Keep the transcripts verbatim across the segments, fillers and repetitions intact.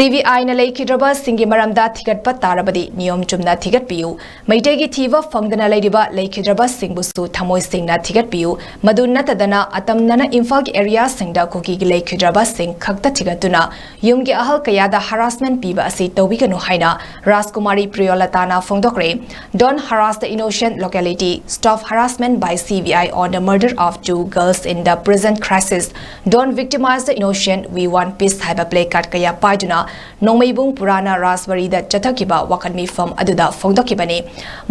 C B ꯑꯥꯏꯅ ꯂꯩꯈꯤꯗ꯭ꯔꯕꯁꯤꯡꯒꯤ ꯃꯔꯝꯗ ꯊꯤꯒꯠꯄ ꯇꯥꯔꯕꯗꯤ ꯅꯤꯌꯣꯝ ꯆꯨꯝꯅ ꯊꯤꯒꯠꯄꯤꯌꯨ꯫ ꯃꯩꯇꯩꯒꯤ ꯊꯤꯕ ꯐꯪꯗꯅ ꯂꯩꯔꯤꯕ ꯂꯩꯈꯤꯗ꯭ꯔꯕꯁꯤꯡꯕꯨꯁꯨ ꯊꯃꯣꯏ ꯁꯦꯡꯅ ꯊꯤꯒꯠꯄꯤꯌꯨ꯫ ꯃꯗꯨ ꯅꯠꯇꯗꯅ ꯑꯇꯝꯅꯅ ꯏꯝꯐꯥꯜꯒꯤ ꯑꯦꯔꯤꯌꯥꯁꯤꯡꯗ ꯀꯨꯀꯤꯒꯤ ꯂꯩꯈꯤꯗ꯭ꯔꯕꯁꯤꯡ ꯈꯛꯇ ꯊꯤꯒꯠꯇꯨꯅ ꯌꯨꯝꯒꯤ ꯑꯍꯜ ꯀꯌꯥꯗ ꯍꯔꯥꯁꯃꯦꯟ ꯄꯤꯕ ꯑꯁꯤ ꯇꯧꯕꯤꯒꯅꯨ ꯍꯥꯏꯅ ꯔꯥꯖꯀꯨꯃꯥꯔꯤ ꯄ꯭ꯔꯤꯌꯣꯂꯇꯥꯅ ꯐꯣꯡꯗꯣꯛꯈ꯭ꯔꯦ꯫ Don't harass the innocent locality, stop harassment by C B I on the murder of two girls in the present crisis, don't victimize the innocent, we want peace ꯍꯥꯏꯕ placard ꯀꯌꯥ ꯄꯥꯏꯗꯨꯅ ꯅꯣꯡꯃꯩꯕꯨꯡ ꯄꯨꯔꯥꯅ ꯔꯥꯖꯕꯥꯔꯤꯗ ꯆꯠꯊꯈꯤꯕ ꯋꯥꯀꯠ ꯃꯤꯐꯝ ꯑꯗꯨꯗ ꯐꯣꯡꯗꯣꯛꯈꯤꯕꯅꯤ꯫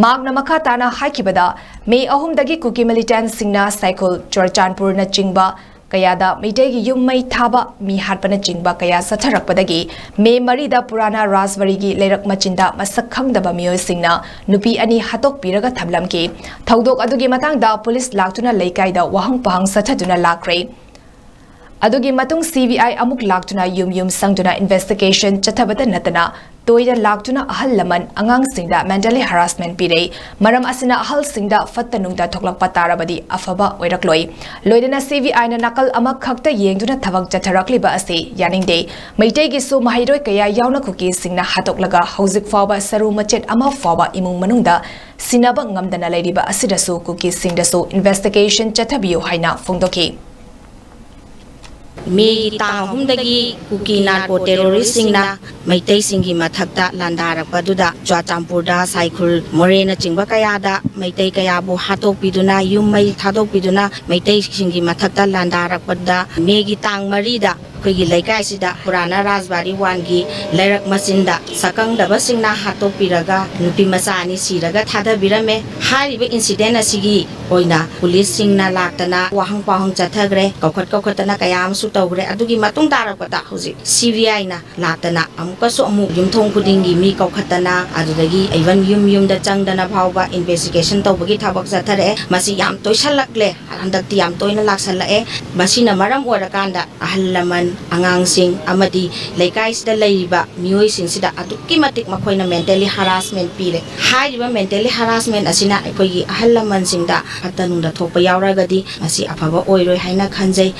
ꯃꯍꯥꯛꯅ ꯃꯈꯥ ꯇꯥꯅ ꯍꯥꯏꯈꯤꯕꯗ, ꯃꯦ ꯑꯍꯨꯝꯗꯒꯤ ꯀꯨꯀꯤ militantꯁꯤꯡꯅ ꯁꯥꯏꯈꯨꯜ, ꯆꯨꯔꯆꯥꯟꯄꯨꯔꯅꯆꯤꯡꯕ ꯀꯌꯥꯗ ꯃꯩꯇꯩꯒꯤ ꯌꯨꯝ ꯃꯩ ꯊꯥꯕ, ꯃꯤ ꯍꯥꯠꯄꯅꯆꯤꯡꯕ ꯀꯌꯥ ꯆꯠꯊꯔꯛꯄꯗꯒꯤ ꯃꯦ ꯃꯔꯤꯗ ꯄꯨꯔꯥꯅ ꯔꯥꯖꯕꯥꯔꯤꯒꯤ ꯂꯩꯔꯛ ꯃꯆꯤꯟꯗ ꯃꯁꯛ ꯈꯪꯗꯕ ꯃꯤꯑꯣꯏꯁꯤꯡꯅ ꯅꯨꯄꯤ ꯑꯅꯤ ꯍꯥꯠꯇꯣꯛꯄꯤꯔꯒ ꯊꯝꯂꯝꯈꯤ꯫ ꯊꯧꯗꯣꯛ ꯑꯗꯨꯒꯤ ꯃꯇꯥꯡꯗ ꯄꯨꯂꯤꯁ ꯂꯥꯛꯇꯨꯅ ꯂꯩꯀꯥꯏꯗ ꯋꯥꯍꯪ ꯄꯥꯍꯪ ꯆꯠꯊꯗꯨꯅ ꯂꯥꯛꯈ꯭ꯔꯦ꯫ ꯑꯗꯨꯒꯤ ꯃꯇꯨꯡ C B I ꯑꯃꯨꯛ ꯂꯥꯛꯇꯨꯅ ꯌꯨꯝ ꯌꯨꯝ ꯁꯪꯗꯨꯅ investigation ꯆꯠꯊꯕꯇ ꯅꯠꯇꯅ ꯇꯣꯏꯅ ꯂꯥꯛꯇꯨꯅ ꯑꯍꯜ ꯂꯃꯟ ꯑꯉꯥꯡꯁꯤꯡꯗ mentally harassment ꯄꯤꯔꯦ꯫ ꯃꯔꯝ ꯑꯁꯤꯅ ꯑꯍꯜꯁꯤꯡꯗ ꯐꯠꯇ ꯅꯨꯡꯗ ꯊꯣꯛꯂꯛꯄ ꯇꯥꯔꯕꯗꯤ ꯑꯐꯕ ꯑꯣꯏꯔꯛꯂꯣꯏ꯫ ꯂꯣꯏꯅꯅ C B Iꯅ ꯅꯥꯀꯜ ꯑꯃꯈꯛꯇ ꯌꯦꯡꯗꯨꯅ ꯊꯕꯛ ꯆꯠꯊꯔꯛꯂꯤꯕ ꯑꯁꯤ ꯌꯥꯅꯤꯡꯗꯦ꯫ ꯃꯩꯇꯩꯒꯤꯁꯨ ꯃꯍꯩꯔꯣꯏ ꯀꯌꯥ ꯌꯥꯎꯅ ꯀꯨꯀꯤꯁꯤꯡꯅ ꯍꯥꯠꯇꯣꯛꯂꯒ ꯍꯧꯖꯤꯛ ꯐꯥꯎꯕ ꯁꯔꯨ ꯃꯆꯦꯠ ꯑꯃ ꯐꯥꯎꯕ ꯏꯃꯨꯡ ꯃꯅꯨꯡꯗ ꯁꯤꯟꯅꯕ ꯉꯝꯗꯅ ꯂꯩꯔꯤꯕ ꯑꯁꯤꯗꯁꯨ ꯀꯨꯀꯤꯁꯤꯡꯗꯁꯨ investigation ꯆꯠꯊꯕꯤꯌꯨ ꯍꯥꯏꯅ ꯐꯣꯡꯗꯣꯛꯈꯤ꯫ ꯃꯦꯒꯤ ꯇꯥꯡ ꯑꯍꯨꯝꯗꯒꯤ ꯀꯨꯀꯤ narco terroristꯁꯤꯡꯅ ꯃꯩꯇꯩꯁꯤꯡꯒꯤ ꯃꯊꯛꯇ ꯂꯥꯟꯗꯥꯔꯛꯄꯗꯨꯗ ꯆꯨꯔꯆꯥꯟꯄꯨꯔꯗ ꯁꯥꯏꯈꯨꯜ ꯃꯣꯔꯦꯅꯆꯤꯡꯕ ꯀꯌꯥꯗ ꯃꯩꯇꯩ ꯀꯌꯥꯕꯨ ꯍꯥꯠꯇꯣꯛꯄꯤꯗꯨꯅ, ꯌꯨꯝ ꯃꯩ ꯊꯥꯗꯣꯛꯄꯤꯗꯨꯅ ꯃꯩꯇꯩꯁꯤꯡꯒꯤ ꯃꯊꯛꯇ ꯂꯥꯟꯗꯥꯔꯛꯄꯗ ꯃꯦꯒꯤ ꯇꯥꯡ ꯃꯔꯤꯗ ꯑꯩꯈꯣꯏꯒꯤ ꯂꯩꯀꯥꯏꯁꯤꯗ ꯄꯨꯔꯥꯅ ꯔꯥꯖꯕꯥꯔꯤ ꯋꯥꯟꯒꯤ ꯂꯩꯔꯛ ꯃꯆꯤꯟꯗ ꯁꯛꯈꯪꯗꯕꯁꯤꯡꯅ ꯍꯥꯠꯇꯣꯛꯄꯤꯔꯒ ꯅꯨꯄꯤ ꯃꯆꯥ ꯑꯅꯤ ꯁꯤꯔꯒ ꯊꯥꯗꯕꯤꯔꯝꯃꯦ꯫ ꯍꯥꯏꯔꯤꯕ incident ꯑꯁꯤꯒꯤ ꯑꯣꯏꯅ ꯄꯨꯂꯤꯁꯁꯤꯡꯅ ꯂꯥꯛꯇꯅ ꯋꯥꯍꯪ ꯄꯥꯎꯍꯪ ꯆꯠꯊꯈ꯭ꯔꯦ, ꯀꯧꯈꯠ ꯀꯧꯈꯠꯇꯅ ꯀꯌꯥ ꯑꯃꯁꯨ ꯇꯧꯈ꯭ꯔꯦ꯫ ꯑꯗꯨꯒꯤ ꯃꯇꯨꯡ ꯇꯥꯔꯛꯄꯗ ꯍꯧꯖꯤꯛ C B Iꯅ ꯂꯥꯛꯇꯅ ꯑꯃꯨꯛꯀꯁꯨ ꯑꯃꯨꯛ ꯌꯨꯝꯊꯣꯡ ꯈꯨꯗꯤꯡꯒꯤ ꯃꯤ ꯀꯧꯈꯠꯇꯅ, ꯑꯗꯨꯗꯒꯤ even ꯌꯨꯝ ꯌꯨꯝꯗ ꯆꯪꯗꯅ ꯐꯥꯎꯕ investigation ꯇꯧꯕꯒꯤ ꯊꯕꯛ ꯆꯠꯊꯔꯛꯑꯦ꯫ ꯃꯁꯤ ꯌꯥꯝ ꯇꯣꯏꯁꯜꯂꯛꯂꯦ, ꯍꯟꯗꯛꯇꯤ ꯌꯥꯝ ꯇꯣꯏꯅ ꯂꯥꯛꯁꯜꯂꯛꯑꯦ꯫ ꯃꯁꯤꯅ ꯃꯔꯝ ꯑꯣꯏꯔꯀꯥꯟꯗ ꯑꯍꯜ ꯂꯃꯟ, ꯑꯉꯥꯡꯁꯤꯡ ꯑꯃꯗꯤ ꯂꯩꯀꯥꯏꯁꯤꯗ ꯂꯩꯔꯤꯕ ꯃꯤꯑꯣꯏꯁꯤꯡꯁꯤꯗ ꯑꯗꯨꯛꯀꯤ ꯃꯇꯤꯛ ꯃꯈꯣꯏꯅ mentally harassment ꯄꯤꯔꯦ꯫ ꯍꯥꯏꯔꯤꯕ mentally harassment ꯑꯁꯤꯅ ꯑꯩꯈꯣꯏꯒꯤ ꯑꯍꯜ ꯂꯃꯟꯁꯤꯡꯗ ꯐꯠꯇ ꯅꯨꯡꯗ ꯊꯣꯛꯄ ꯌꯥꯎꯔꯒꯗꯤ ꯃꯁꯤ ꯑꯐꯕ ꯑꯣꯏꯔꯣꯏ ꯍꯥꯏꯅ ꯈꯟꯖꯩ꯫